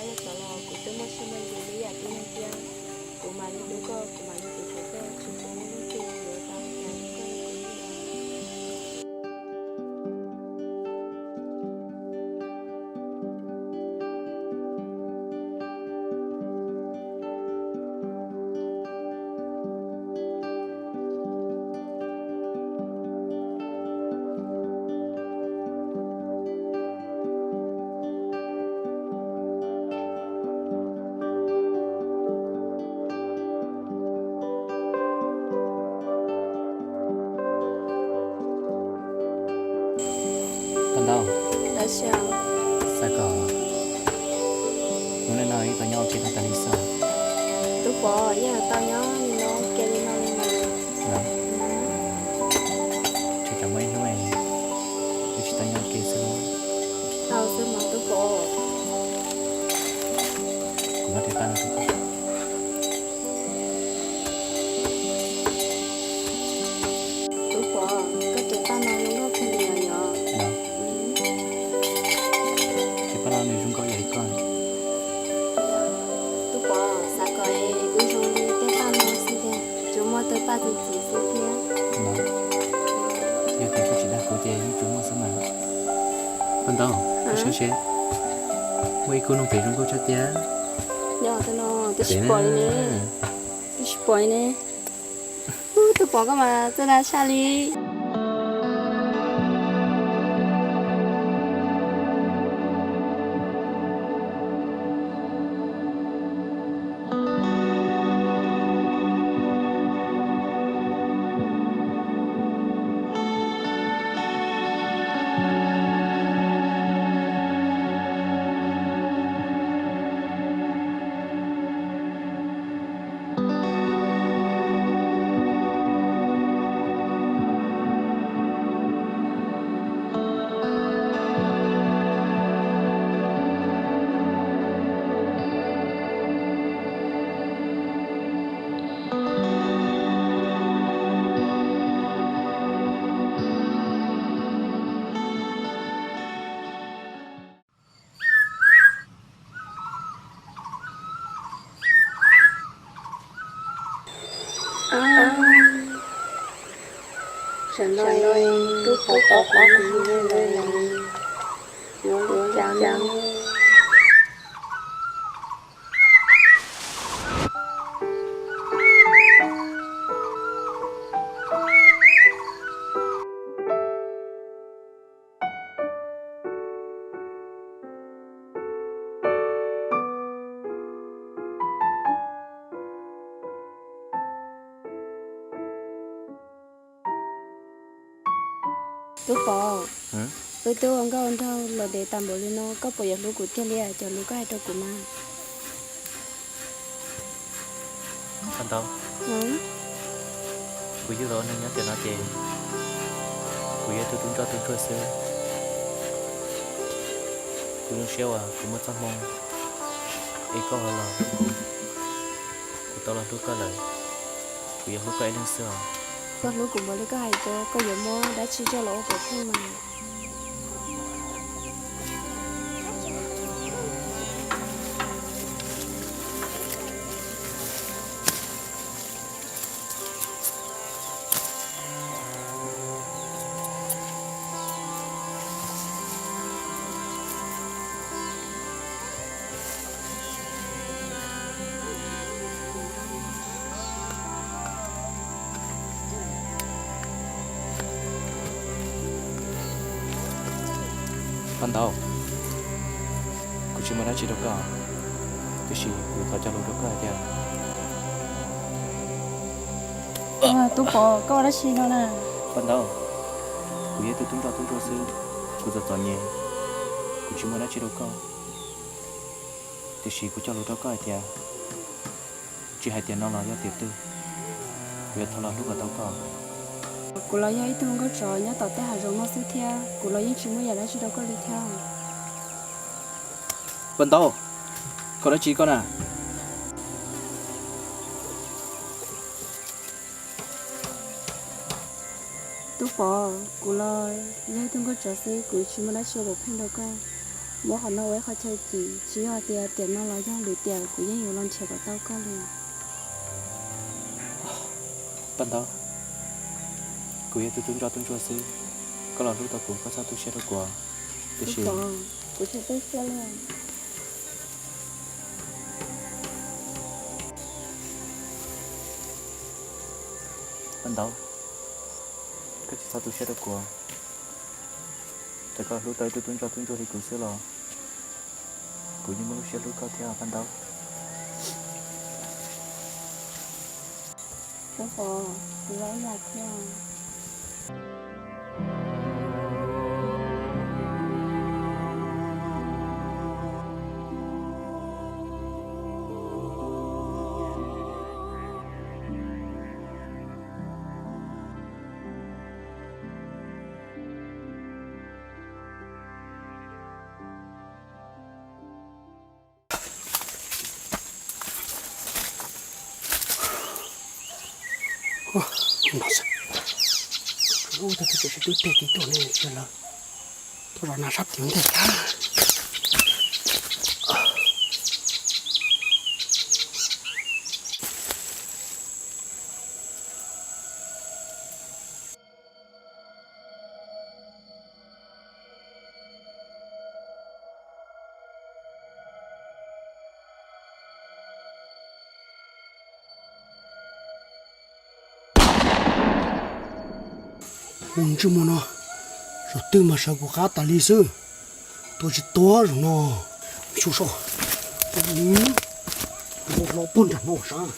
Nyob tod los kuv twb muaj siab muaj ntsws ib yam li nej thiab. Kuv mam li hlub koj, kuv mam li tiv thaiv koj, tsis pub lub twg yuav tau hlub koj li kuv li os. Paj Ntaub, xav kom hnub no wb tau nyob ua ke tau tas li xwb. Tub Pov, yeej tau nyob li no ua ke li no li mas. Tsis tsam muaj ib hnub wb tsis tau nyob ua ke xwb. Tau xwb mas Tub Pov. Kuv muab tes paj no rau koj. Tub Pov, koj tes paj no zoo nkauj kawg li os. Tes paj no nws zoo nkauj ib yam li koj. Tub Pov, xav kom wb zoo li tej paj no xwb tiag, tsuas muaj tej paj txi txiv xwb thiab. Yog tias koj tsis dag kuv ces yeej tsuas muaj xwb mas. Paj Ntaub, koj saib seb, muaj ib khub noog pem zoo nkauj tshaj tiag. Yog, tus no twb tsis pom li ne. Twb tsis pom li ne. Ub, Tub Pov koj mas txawj dag tshaj li. Tsam no Tub Pov pom kuv mus lawm, yuav ua li cas ne? Tub Pov, wb twb ua nkauj ua nraug los ntev tas npaum li no, koj puas yuav hlub kuv tiag li cov lus koj hais rau kuv mas? Paj Ntaub, kuv yug los ua neeg nyob tiam no ces kuv yog ib tug tub ntsoj tub ntsuag xwb. Kuv zoo siab uas kuv muaj txoj hmoo es koj ho los hlub kuv, kuv tau los hlub koj lawm, kuv yuav hlub koj ib leeg xwb os. Koj hlub kuv npaum li koj hais tias koj yuav muab dab tsi coj los ua pov thawj mas? Paj Ntaub, kuv tsis muaj dab tsi rau koj, tiam sis kuv thov cog lus rau koj hais tias, Tub Pov, koj ua dab tsi no na? Paj Ntaub, kuv yog ib tug tub ntsoj tub ntsuag xwb, kuv txom txom nyem, kuv tsis muaj dab tsi rau koj, tiam sis kuv cog lus rau koj hais tias, tsis hais tiam no los yog tiam twg, kuv yuav thov los hlub kom tau koj. Kuv los yog ib tug nkauj tsov nyob tom tej hav zoov no xwb thiab, kuv los yeej tsis muaj yam dab tsi rau koj li thiab. Paj Ntaub, koj dab tsi koj na? Tub Pov, kuv los yog ib tug nkauj tsov xwb, kuv tsis muaj dab tsi ua pov thawj rau koj. Muab qhov no ua ib qho chaw cim, tsis yog tias tiam no los yog lwm tiam kuv yeej yuav los nrhiav kom tau koj li. Paj Ntaub, kuv yog tus tub ntsuag tub ntsuag xwb, koj los hlub tau kuv, koj txhob tu siab rau kuv. Tiam sis kuv tsis tu siab li. Paj Ntaub, koj tsis txhob tu siab rau kuv. Txawm koj hlub tau ib tug tub ntsuag tub ntsuag li kuv xwb los kuv yeej muaj lub siab hlub koj thiab Paj Ntaub. Tub Pov, kuv los ib yam thiab. Ub, tag twb tseem sib twb teg tiv tuaj ne, lawv tuaj zov nas sab tim ntej tag. Ua ntsej muag no, zaum twg mas sawv kuv qab tas li xwb. Tua tsis tuag zaum no. Xyu so, tua nws, tua hlo puag nram no sav.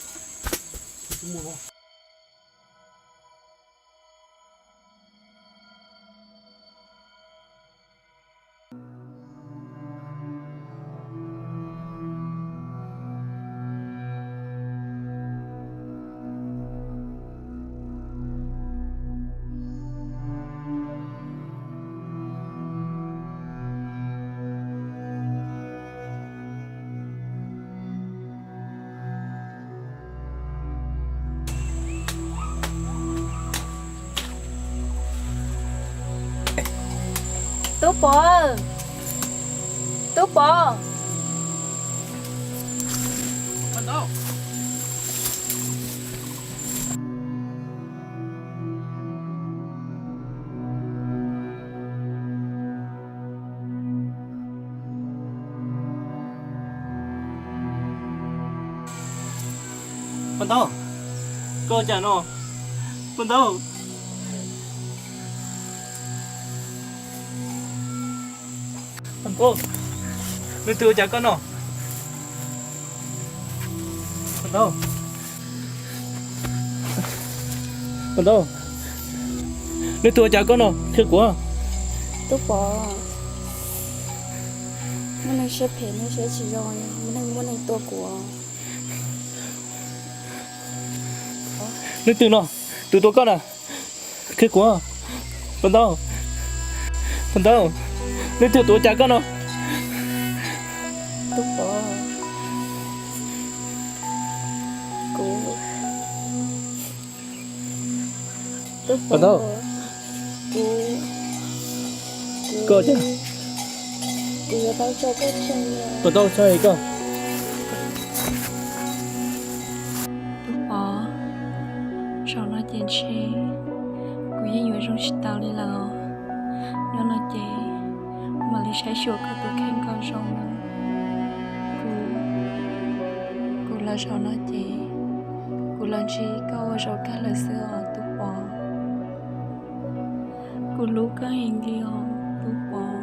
Tub Pov, Tub Pov. Paj Ntaub, koj ua cas no? Paj Ntaub, Paj Ntaub, leej twg ua cas koj no? Paj Ntaub, Paj Ntaub, leej twg ua cas koj no? Qhia kuv. Tub Pov, muaj neeg siab phem, neeg siab tsis zoo, muaj neeg, muaj neeg tua kuv. Leej twg no? Tus tua koj na? Qhia kuv. Paj Ntaub, Paj Ntaub, leej twg tua cas koj no? Tub Pov, kuv, Tub Pov, Paj Ntaub, kuv, kuv, koj, kuv yuav tau tso koj tseg. Paj Ntaub, tso koj. Tub Pov, zaum no ces ntshe kuv yeej yuav zoo tsis tau li lawm. Nyob no ces mam li saib xyuas koj tus kheej kom zoo. Kuv, kuv los zaum no ces kuv los ntsib koj ua zaum kawg lawm xwb os Tub Pov. Kuv hlub koj heev li os Tub Pov.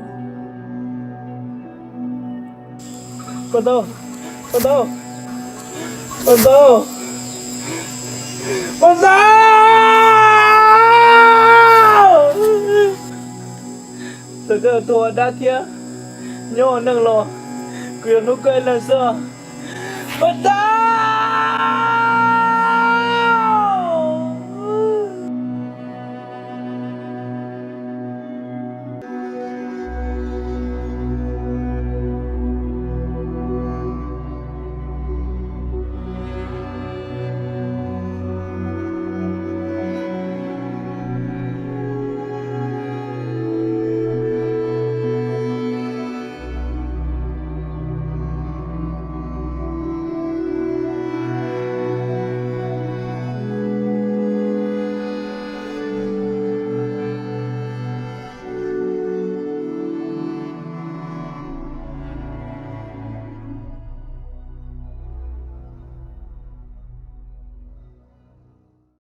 Paj Ntaub, Paj Ntaub, Paj Ntaub, Paj Ntaub. Txawm koj tuag ua dab thiab nyob ua neeg los kuv yuav hlub koj ib leeg xwb. Paj Ntaub.